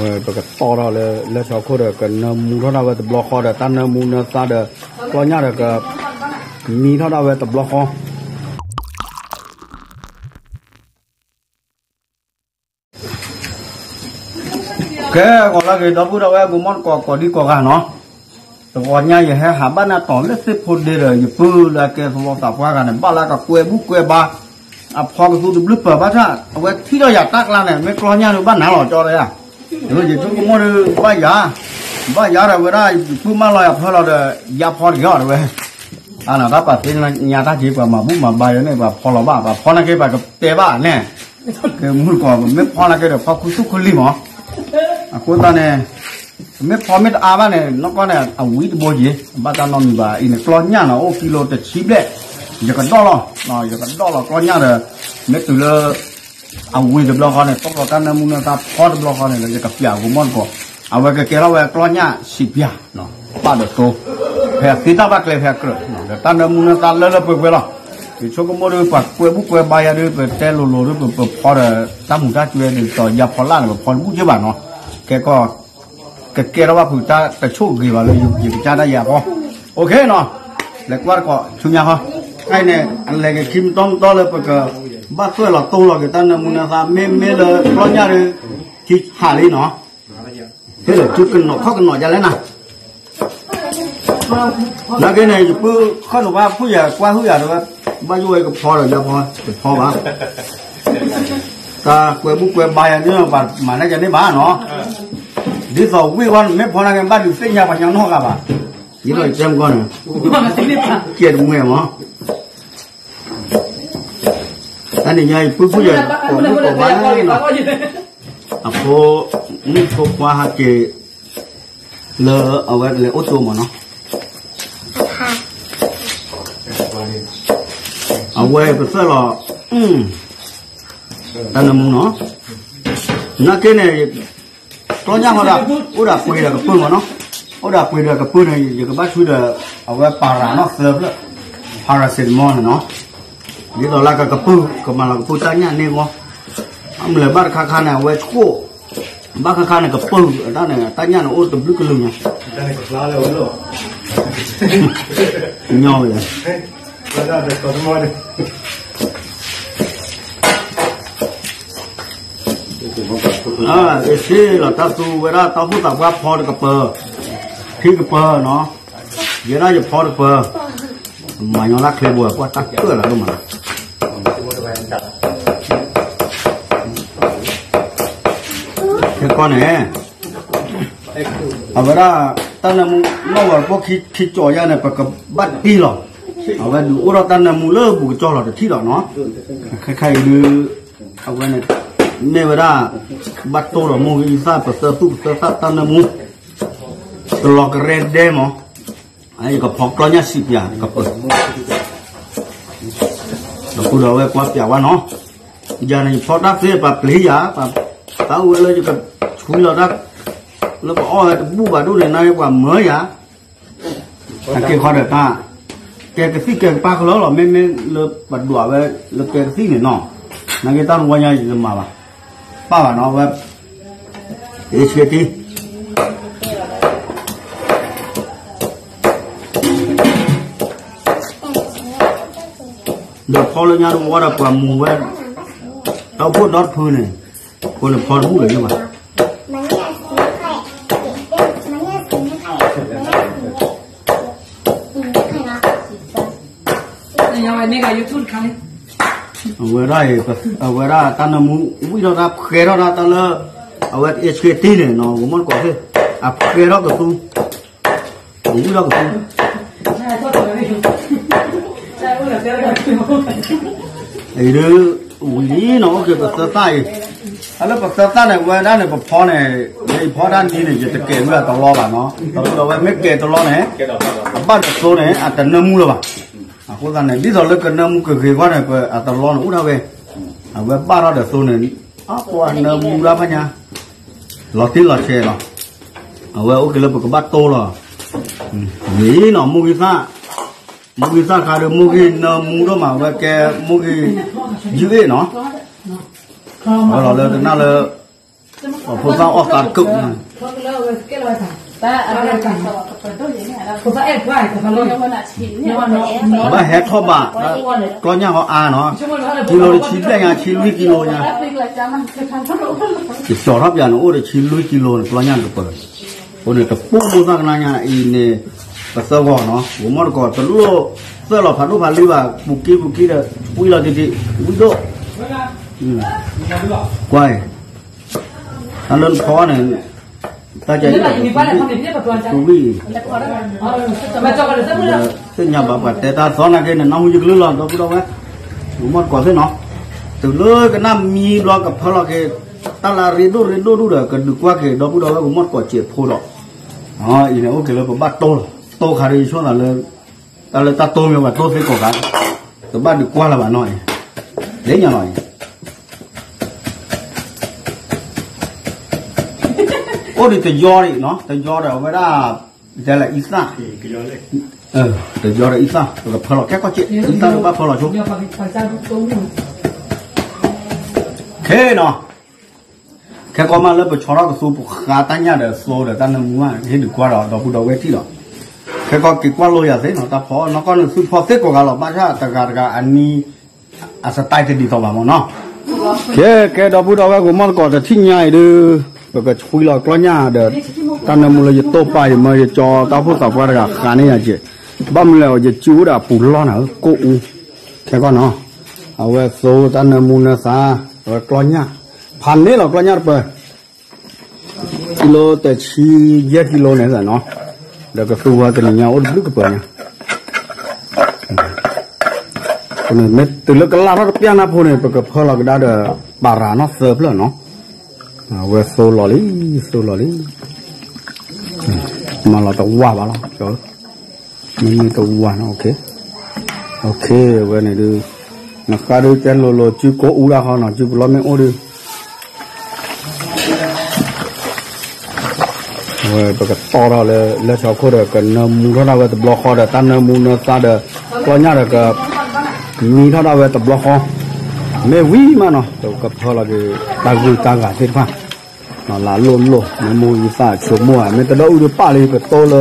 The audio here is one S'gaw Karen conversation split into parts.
ဝဲပကတီၢ်ထီၣ်လၢ လၢဆီခိၣ်ဒီး ကနၢမူထီၣ်ဒၣ်ဝဲတဘျီဃီဒီး တၢ်နၢမူနၢသါဒီး ကျီညၣ်ဒီးက မံထီၣ်ဒၣ်ဝဲတဘျီဃီ. ကဲ ဂီၤလၢဂ့ၤ ဒီပုၢ်ဒီဝဲၢ် ဂီၤမီၢ်တကိး ကိးဒံကိးဂၤနီၤ, တဂီၤညါယဟဲဟးဘၣ်နၢ်တီၤလၢသ့ၣ်ဖိဒ့ဒီး ယပုၢ်လၢအကဲသဝီသးပှၢ်ဂၤန့ၣ် ဘၣ်လၢကကွဲဘူးကွဲဘါ အဖီကသူတဘျုးပၢၢ်ဘၣ်ဆၣ် အဝဲထံၣ်ထီၣ်ယၤတၢ်ကျါန့ၣ် မ့ၢ်ကျီညၣ်ဒုးဘၣ်နၤလီၤကၠီဒီးယၤ, ယဆိကမိၣ်ဒုး ဘၣ်ယၤ, ဘၣ်ယၤဒီးဝဲဒၣ် ယပုၢ်မၢလီၤယၤဖၢလီၤဒီး ယၤဖီတဂ့ၤအီၤတဝဲ အန့ၣ် တၢ်ပာ်သ့ၣ်ညါတၢ်က့ၤ ပှၤမၤဘူၣ်မၤဘါယၤန့ၣ် ပှၤဖီလီၤဘၣ် ပှၤဖီနာ်က့ ပှၤကတဲဘၣ်န့ၣ်, ကမုၢ်ကီၢ် ပမ့ၢ်ဖီနာ်က့ဒီး ဖီခူသူၣ်ခူလံမး, အဃိသတးန့ၣ် ပမ့ၢ်ဖီမ့ၢ်တအါဘၣ်န့ၣ် နီၢ်ကီၢ်န့ၣ် အဝံၤတဘိက့ၤ ဘၣ်တၢ်နီတမံၤဘၣ် အံၤန့ၣ် ကျီညၣ်နီၤ အိၣ်ကံလိတဆံဘျဲၣ်, ယကဒီၣ်လီၤ, ယကဒီၣ်လီၤကျီညၣ်ဒီး မ့ၢ်တုၤလၢ အဝံၤတဘျီဃီန့ၣ် တီၢ်လီၤတၢ်နၢမူနၢသါဖီတဘျီဃီန့ၣ်ဒီး ယကပျးဂီၤမီၢ်တကိး, အဝဲကကဲထီၣ်ဝဲကျီညၣ်စံးပျၢ်, ပာ်ဒီးတိ, ဖဲအသ့တၢ်ဘၣ်ကျဲဖဲအကြၢး, ဒီးတၢ်နၢမူနၢသါလၢလၢပှဲၤပှဲၤလီၤ, ယဆိကမိၣ်ဒီး ပှၤကွဲဘူးကွဲဘါယၤဒီး ပတဲလိၤလိၤဒီး ပပဖီဒီး တၢ်မူၤတၢ်ကွဲဒီး တီၤယၤဖီလၢ်န့ၣ် ပဖီတဘူၣ်က့ဘၣ်နီၤ, ကဲကီၢ် ကကဲထီၣ်ဘၣ်ဖုးတၢ်တဆိၣ်ဂ့ၤဘၣ်လၢယကစၢ်ဒၣ်ယၤဖီ, OKနီၤ, လဲၤကွၢ်တကိးဆူညါဃီ, ခဲအံၤန့ၣ် အလဲၤက့ၤခံမတီမတီလၢပက ဘၣ်သွဲၣ်လီၤတိၢ်လီၤက့ၤတၢ်နၢမူနၢသါ မ့မ့ၢ်လၢကျီညၣ်ဒီး ခံဟးလံနီၤ, ဟဲလၢာ် သုကနီၤခီၣ်ကနီၤဒ်လဲၣ်နၤ, နာ်က့န့ၣ် ယပုၢ်ခီၣ်နူာ်ဘၣ်ဖုၣ်ယၤကွၢ်ဟုၣ်ယၤဒီးဝဲ, ဘၣ်ယိၣ်ဝဲကဖီဒီးယၤဖီ, တဖီဘၣ်, တၢ်ကွဲဘူးကွဲဘါယၤန့ၣ် ပှၤမၤန့ၢ်ယၤန့ၣ်ဘၣ်နီၤ, ဒ်သိးဝံၣ်ဝဲ မ့ၢ်ဖီနာ်က့ ဘၣ်ဒုးသ့ၣ်ညါပှၤညီနီၢ်ဂၤဘၣ်, ဒ်သိးယတဲမကီၢ်န့ၣ်, ကဲတမှဲမး တၢ်န့ၣ်ညါအံၤ ပုၢ်ပုၢ်ယဲၢ် ကိးမုၣ်ကိးဘါနီၤ, အဖိ မုၣ်ဖိခွါဟးက့ၤ လၢအဝဲလဲၤအိၣ်တိမးနီၤ, အဝဲပသၢလီၤ တၢ်နၢမူနီၤ, နာ်က့န့ၣ် ကျီညၣ်ဃီဒၣ် အိၣ်ဒၣ်ပှ့ၤဒီးကပၢၢ်မးနီၤ, အိၣ်ဒၣ်ပှ့ၤဒီးကပၢၢ်န့ၣ် ယကဘၣ်ဆူဒီး အဝဲပၤရၤနီၣ်သၢဖျၢၣ် paracetamol န့ၣ်နီၤ, ဒ်သိးလၢကကပၢၢ် ကမၤလီၤကပၢၢ်တၢ်ညၣ်န့ၢ်ဂီၢ်, အမ့ၢ်လၢဘၣ်တခါခါန့ၣ် အဝဲဆိၣ်, ဘၣ်ခါခါန့ၣ် ကပၢၢ်အတၢ်န့ၣ် တၢ်ညၣ်န့ၣ်အိၣ်တဘျုးကလုာ်ညါ, ညီဝဲ အ့ၣ် လီၤတၢ်သူဝဲဒၣ်တၢ်အိၣ်ဖှိၣ်သးပှၢ်ဖီတကပၢၤ, ခံကပၢၤနီၤ, ယဲဒၣ်ယဖီတကပၢၤ, မၤညီလၢချ့ဘိ ကွၢ်တၢ်ကၢၣ်လီၤဒိၣ်မးနီၤ, ခဲကီၢ်န့ၣ် အဝဲဒၣ် တၢ်နၢမူ နီၣ်ဝဲပိၢ်ခံကၠီၤယါန့ၣ် ပကဘၣ်တံၢ်လီၤ, အဝဲဒုးအိၣ်ထီၣ်တၢ်နၢမူလၢဘူးကကၠီလီၤတထံၣ်လီၤနီၤ, ခဲခါအံၤဒုး အဝဲန့ၣ် မ့ၢ်ဝဲဒၣ် ဘၣ်တိၢ်ဒီးမိၢ်ဂံၢ်သၣ် ပသၢသူၣ်ပသၢသၣ်တၢ်နၢမူ တလီၤကရဲဒဲမး, ယကဖီကျီညၣ်စံးပၠးကပၢၤ, ဒီပုၢ်ဒီဝဲၢ်ကွၢ်ပၠးဝဲနီၤ, ယၤန့ၣ် ယဖီတၢ်သ့ပှၤပျံၤယၤ, တၢ်အိၣ်ဝဲလၢယကဆူလီၤတၢ် လၢပအီၣ်ဝဲတဘူၣ်ဘၣ်ဒိၣ်န့ၣ် နပှၤမၢယၤ, အက့ၤခီဒီးတၢ် ကဲကသံၣ်ကဲကပၢ်ကလၢလီၤ, မ့မ့ၢ်လၢပဒွးဝဲလၢကဲကသံၣ်န့ၣ်နီၤ, နာ်က့တၢ်တဝီညါယတမၤဘၣ်, ပၢ်ဘၣ်နီၤဝဲ, အ့ၣ်ဆှ့တံ ဒီးဖီလၢညါတဝီဒီးပှၤမူၤဝဲ, တၢ်အိၣ်ဖှိၣ်ဒီတဖုန့ၣ်, အဃိန့ၣ်ဖီတဘူၣ်လၢၤယဘၣ် အဝဲဒၣ်အံၤ အဝဲဒၣ်တၢ်နၢမူ ဝံၣ်ထီၣ်တၢ်ဖှဲထီၣ်တၢ်တၢ်လၢ အဝဲ အ့ၣ်ဆှ့တံ န့ၣ်နီၤ ဂီၤမီၢ်တကိးသ့ၣ် အဖှဲထီၣ်ကသူ ဝံၣ်ထီၣ်ကသူ အံၤဒုး ဝံၤလံနီၤ အိၣ်က့ၤပသၢသၣ်အံၤ, အလၢပသၢသၣ်န့ၣ် ဝဲဒၣ်န့ၣ် ပဖီန့ၣ် ယဖီတၢ်နံၤန့ၣ် ယတကဲၤဝဲအတလီဘၣ်နီၤ, ဒီးဝဲမ့ၢ်ကဲၤတလီန့ၣ် အဘၣ်ဒိးသိန့ၣ် အတနၢမူလၢၤဘၣ်. အဃိသတးန့ၣ် ဒ်သိးလၢကနၢမူကဂ့ၤဂီၢ်န့ၣ် ပအတလီန့ၣ် အိၣ်ဒၣ်ဝဲ, အဝဲဘၣ်ထီၣ်ဒီးသိန့ၣ် အပှၤနၢမူဒၣ်ဖးညါ လီၤတံၢ်လီၤဆဲးလီၤ. အဝဲအိၣ်က့ၤလၢပကဘၣ်တိၢ်လီၤ. ဝံၤနီၤ မိၢ်ဂံၢ်သၣ်, မိၢ်ဂံၢ်သၣ်ခါဒီး မိၢ်ဂံၢ်နၢမူဒိၣ်မး အဝဲကဲမိၢ်ဂံၢ်ယုၢ်အ့ၣ်နီၤ. အဝဲလီၤလၢတနၢ်လၢ ဖိသၣ်အီၣ်သးတကၢၢ်, ဘၣ်ဟဲထီၣ်ဘၣ်, ကျီညၣ်ဃီအါနီၤ, ကံလိတဆံဘျဲၣ်ညါ ဆံလွံၢ်ကံလိညါ, ယကၠီၤထီၣ်ပၠးန့ၣ် အိၣ်ဒီးဆံလွံၢ်ကံလိန့ၣ် ကျီညၣ်တပၢၤ, အဃိန့ၣ်တပူၤဖိသၣ်ကနါညါအံၤန့ၣ်, ပသၢဂီၤနီၤ ဂိၤမီၣ်တကိးတလိၣ်, သၢလီၤဖးဒိၣ်ဖးလံဘၣ် ပူၤက့ပူၤက့ဒီး ဝံလီၤတံၢ်တံၢ် ဝံဒိၣ်, ကွၢ် တၢ်လၢနဖီန့ၣ်, တၢ်ကဲအံၤလီၤ, ဝံၢ်, သ့ၣ်ညါဘၣ်ပှၤတဲတၢ်သီနာ်က့န့ၣ် နၢ်ဟူယကလုၢ်လီၤ ဒီပုၢ်ဒီဝဲၢ်, ဂိၤမီၣ်တကိးသ့ၣ်နီၤ, တုၤလၢကနၣ်မံဘျီကဖၢလီၤက့ၤ, တၢ်လၢရ့ဒိၣ်ရ့ဒိၣ်ဒူၣ်ဒီး ကဒုးကွၢ်က့ၤ ဒီပုၢ်ဒီဝဲၢ် ဂိၤမီၣ်တကိးစဲးဖိဒီး, အံၤန့ၣ်အိၣ်က့ၤလၢပဘၣ်တိၢ်လီၤ တိၢ်ခါဒီးယဆိကမိၣ်သးလၢ တၢ်လၢတၢ်တိၢ်မ့ၢ်ပှၤတိၢ်သ့ကိးဂၤ, တဘၣ်ဒုးကွၢ်လၢၤဘၣ်နီၤအံၤ, ဒ်ညါလီၤအံၤ, အိၣ်ဒံးတယီဒံးနီၤ တယီဒီးအဝဲဒၣ်, တဲလၢအံသၣ်, တယီဒီးအံသၣ် ပကဖၢလီၤခဲကီၢ်စဲး အံသၣ်ဒီးဘၣ်ဖၢလီၤဆိ, ခဲနီၤ ခဲကီၢ်မးလၢပဆီထီၣ်ကသူ ပဃါတၢ်ညၣ်ဒီးသိဒီးတၢ်နၢမူမး ဟ့ၣ်ဒုးကွၢ်ဒီး ဒီပုၢ်ဒီဝဲၢ်ထံၣ်လီၤ, ခဲကီၢ်က့ၤကွၢ်လိာ်ယၤသ့နီၤ တၢ်ဖီနီၢ်ကီၢ်န့ၣ် သုဖီသ့ကိးဂၤလီၤ ဘၣ်ဆၣ်တဂၤတဂၤအနံၤ, အစတၢ်တဒ်သိးဘၣ်မ့ၢ်နီၤ, ကဲ ကဲ ဒီပုၢ်ဒီဝဲၢ် ဂိၤမီၣ်တကိးတထံၣ်ညါအံၤဒုး, ပကဆွံလီၤကျီညၣ်ဒီး, တၢ်နၢမူလၢယတိၢ်ပာ်ယမၢယကၠီတၢ်အိၣ်ဖှိၣ်သးပှၢ်တဂၤဃးန့ၢ်ယၤက့ၤ, ဘၣ်မနုၤလဲၣ် ယစုအိၣ်ဒီးအပူၤလီၢ်နၤဧၢ ကိၣ်အူ, ခဲကီၢ်နီၤ, အဝဲသိတၢ်နၢမူနၢသး, အဝဲကျီညၣ်, ဖးန့ၢ်လီၤကျီညၣ်တပၢၤ ကံလိတဆံယဲၢ်ကံလိန့ၣ်နီၤ, ဒီးကသူဝဲတနံၤညါအိၣ်တဘျုးကပၢၤညါ, မ့ၢ်တုၤလၢကလၢ်ထီၣ်တပျၢ်နၢ်ဖိန့ၣ် ပကဖၢလီၤကဒါဒီး ပၤရၤနီၢ်သၢဖျၢၣ်နီၤ, အဝဲသိလီၤလံ, သိလီၤလံ, မၤလီၤတဝၢ်ဘၣ်လီၤ, မ့မ့ၢ်တဝၢ်နီၤ, အဝဲန့ၣ်ဒုး, နဃါဒုးတဲလိၤလိၤ စုကိၣ်အူဒၣ်ဃီနီၤ စုပလီၢ်မ့ၢ်အိၣ်ဒုး အဝဲပကတီၢ်ထီၣ်လၢ လၢဆီခိၣ်ဒီး ကနၢမူထီၣ်ဒၣ်ဝဲတဘျီဃီဒီး တၢ်နၢမူနၢသးဒီး ကျီညၣ်ဒီးက မံထီၣ်ဒၣ်ဝဲတဘျီဃီ, မ့ၢ်ဝံၤမးနီၤ ကဖၢလီၤက့ၤ တၢ်ဂုၢ်တၢ်ဂၤသ့ၣ်တဖၣ်, လၢလိၣ်လိၣ် နၢမူအံသၣ်ဆိကမိၣ်ဧါ မ့ၢ်တဒီးအုၣ်ဒုးပာ်လံ ပတိၢ်လၢ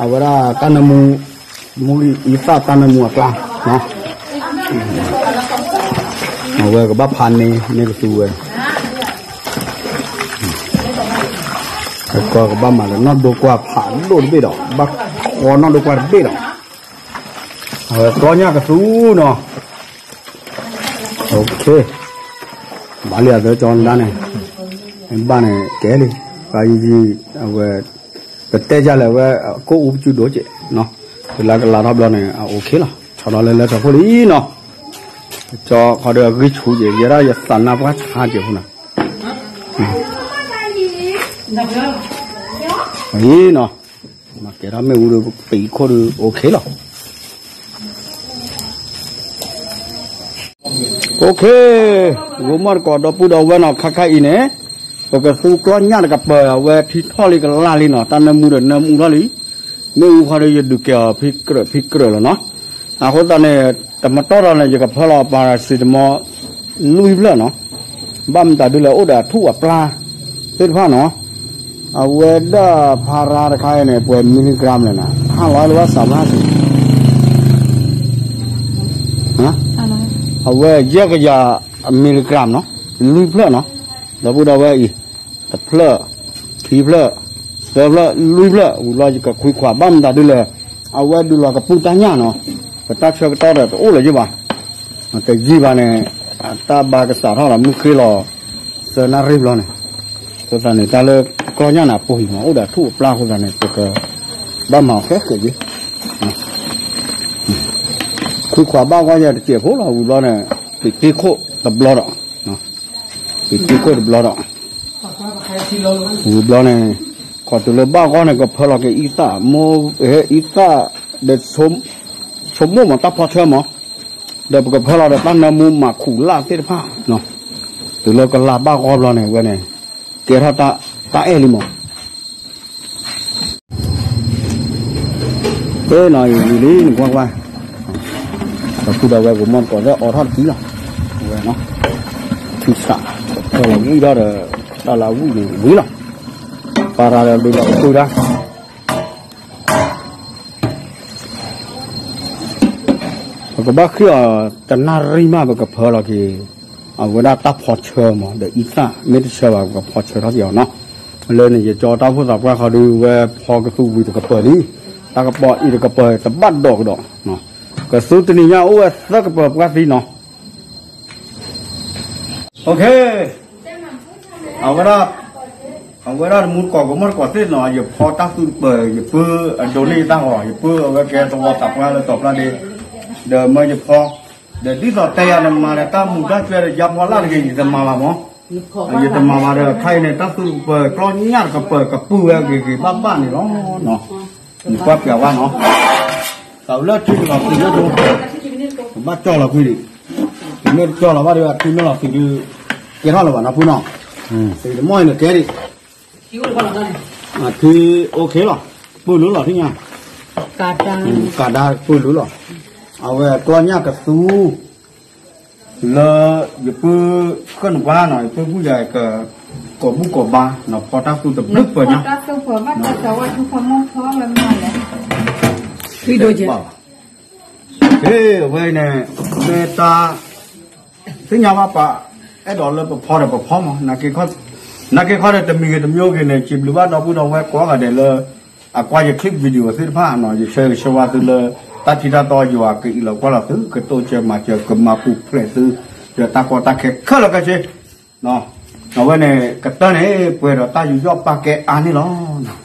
အဝဲဒၣ်တၢ်နၢမူ မူလံအံသၣ်တၢ်နၢမူအကျါ, အဝဲကဘၣ်ဖးန့ၢ် န့ၢ်ကသူဝဲ, ကီၢ်ကဘၣ်မၤလၢနီၢ်ဒိကွၢ်ဖးဒိၣ်တဘ့ၣ်ဒီး ဘၣ်ဃီနီၢ်ဒိကွၢ်တဘ့ၣ်ဒီး, အဝဲကျီညၣ်ကသူနီၤ, ဘၣ်လံအသၢကၠီနဒါန့ၣ်, ဘၣ်န့ၣ်ကဲလံ, ပယံၤယံၤ အဝဲ ပတဲယၤလဲၣ်ဝဲ ကိၣ်အူပစုဒိၣ်ကဲး, တုၤလၢကလၤထီၣ်ဘျီန့ၣ် အအိၣ်ခ့လီၤ ဆီထီၣ်လၢလၢထီၣ်ဖိလံနီၤ, ကၠီခီဒီးအဂံၢ်ဆူၣ်ကဲး ယဲဒၣ်ယသးနါပှၢ်ဆါကဲးဖိနီၤ, အံၤနီၤ, မၤကဲထီၣ်မ့ၣ်အူဒီးပံၤခိၣ်ဒီးအိၣ်ခ့လီၤ. အိၣ်ခ့, ဂိၤမီၢ်တကိးဒီပုၢ်ဒီဝဲၢ်နီၤ ခါခါအံၤန့ၣ်, ပကသူကျီညၣ်တကပၤ အဝဲထံထီၣ်လံကလၢ်လံနီၤ တၢ်နၢမူဒီးနၢမူထီၣ်လံ, မ့ၣ်အူခီဒီးယဒုးကဲအီၤဖံးကြၢးဖံးကြၢးလီၤနီၤ, အဃိသတးန့ၣ် တမတီၢ်ဒီးန့ၣ် ယကဖၢလီၤ paracetamol လွံၢ်ဖျၢၣ်နီၤ, ဘၣ်မတၤဒုလဲၣ်အိၣ်ဒီးအထူၣ်အပျၢ်သ့ၣ်တဖၣ်နီၤ, အဝဲဒၣ်ဖါရါတခါအံၤန့ၣ် ပှဲၤ milligram လဲၣ်နၤ ဟါလီၤလၢဘၣ်သးဘၣ်စံး, အဝဲယဲၢ်ကယၤ milligram နီၤ, လွံၢ်ဖျၢၣ်နီၤ, ဒီပုၢ်ဒီဝဲၢ်အံၤ, တဖျၢၣ်, ခံဖျၢၣ်, သၢဖျၢၣ်, လွံၢ်ဖျၢၣ် ဝံၤလီၤယကခွံခွး ဘၣ်မတၤဒုလဲၣ်, အဝဲဒုးလီၤကပုၢ်တၢ်ညၣ်နီၤ, ပတၢ်ဆၢကတီၢ်ဒီးတအိၣ်လၢၤယဘၣ်, တယံာ်ဘၣ်န့ၣ်, တၢ်ဘါကစးထီၣ်ဒီးမုၢ်ဃ့လီၤ သၢနၣ်ရံၣ်ဘျီန့ၣ်, အဃိသတးန့ၣ် တၢ်လၢကျီညၣ်န့ၣ် အပူၤဟံၣ်မး အိၣ်ဒီးအထူၣ်အပျၢ်အဃိသတးန့ၣ် ပကဘၣ်မၤအီၤဃဲဃဲက့ၤ, ခွံခွးဘၣ်ဂီၢ်ယဲတစဲးဖိလီၤ ဝံၤဘျီန့ၣ်, ပံးတ့ခိၣ်တဘျီဒီး, ပံးတ့ခိၣ်တဘျီဒီး, ဝံၤဘျီန့ၣ်, ခီတုၤလၢဘၣ်ဂီၢ်န့ၣ် ကဖၢလီၤက့ၤအံသၣ်, အံသၣ်, ဒီး, ဆိကမိၣ်မးတၢ်ဖီဆၢမး, ဒီးပကဖၢလီၤဒီးတၢ်နၢမူမၤခူၣ်လၢ်သ့ၣ်တဖၣ်, တုၤလၢကလၤဘၣ်ဂီၢ်ဘျီန့ၣ် ဝဲန့ၣ်, ကဲထီၣ်တၢ်အဲၣ်လံမး အ့နီၤ အံၤလံ နကွၢ်ကွၢ်, ဒီပုၢ်ဒီဝဲၢ် ဂိၤမီၢ်တကိးလၢအီထီၣ်တကံလီၤ, ဝဲနီၤ, ထံဆး, ဒီးလီၤဂံၢ်ထီၣ်ဒီး တၢ်လၢအဝံၣ်န့ၣ်ဝံၤလီၤ. ပာ်ရၤဒီးဒုးလီၤအပုၢ်ဒၣ် ပကဘၣ်ဃ့ၢ်အီၤတနၣ်ရံၣ်မး ပကဖၢလီၤက့ၤ အဝဲဒၣ်တၢ်ဖီဆၢမး ဒီးအံသၣ် မ့ၢ်တဆၢဘၣ် ပကဖီဆၢထီၣ်က့ၤအီၤနီၤ. လၢန့ၣ် ယကၠီတၢ်အိၣ်ဖှိၣ်သးပှၢ်ခီဒုး ဝဲဖီကသူဝံၤတကပၤလံ, တၢ်ကပီၤအံၤတကပၤ တဘၣ်ဒိးကဒီး, ကသူတနံၤညါအိၣ်ဝဲသၢကပၤပှၢ်သံနီၤ. အဝဲဒၣ် အဝဲဒၣ်တမူတကိး ကမီၢ်တကိးသ့ၣ်နီၤ ယဖီတၢ်သူတပၤ ယပုၢ်အဒိးန့ၢ်ယတၢ်ဂီၤ ယပုၢ်အဝဲကဲသဝီသးပှၢ်လၢတီၤဖျါဒ့ ဒီးမၢယဖီ ဒီးဒ်သိးတဲယၤန့ၣ် မၤဒီးတၢ်မူၤတၢ်စွဲဒီးယါဖီလာ်တဂ့ၤ ယတမၤဘၣ်မး, ယတမၤဘၣ်ဒီး ခဲအံၤန့ၣ် တၢ်သူတပၤ ကျီညၣ်တကပၤ ကပုၢ်ဝဲဂ့ၤဂ့ၤဘၣ်ဘၣ်န့ၣ်လီၤ. နကွၢ်ပျးဝဲနီၤ, တၢ်လၢထံကလီၤသုးလၢဒိ ကဘၣ်ကၠီလီၤကွံာ်ဒံး, မ့ၢ်တကၠီလီၤဘၣ်ဒီး အထံမ့ၢ်လီၤသုးဒုး ကဲထီၣ်လၢၤဘၣ်နီၤ ဖုနီၤ, တမီၢ်အံၤန့ၣ်ကဲဒံး, အထံ OK လီၤ, ပုၢ်လူလီၤထံၣ်ညါ, ကးဒါပုၢ်လူလီၤ, အဝဲကျီညၣ်ကသူ လၢယပုၢ်ဃၢ်နပှၢ်နီၤ ယပုၢ်ဘူၣ်ယၤက ကိးဘူၣ်ကိးဘါနီၤ ဖီတၢ်သူတဘျုးပၢၤညါ, အဝဲန့ၣ် မ့ၢ်တၢ် သ့ၣ်ညါဘၣ်ပှၤ အဲၣ်ဒိးလၢပဖီဒီးပဖီမး, နာ်က့ခီဒီးတမံၤဂ့ၤတမံၤဂ့ၤန့ၣ် စံးဘျုးဘၣ်ဒီပုၢ်ဒီဝဲၢ်ကိးဂၤဒဲးလၢ အကွၢ်ယ clip video သ့ၣ်တဖၣ်နီၤ, ယဆၢဂ့ၤဆၢဝါသုလၢ တၢ်ထံတၢ်တီယွၤကအံးလီၤကွၢ်လီၤသု ကတိၢ်ကဲမၤစၢၤကမၤပူၤဖျဲးသု ဒီးတၢ်ကီတၢ်ခဲခဲလၢာ်ခဲဆ့ အဝဲန့ၣ် ကတၢၢ်န့ၣ် ပှဲၤဒီးတၢ်ယူးယီၣ်ပာ်ကဲအါန့ၣ်လီၤ.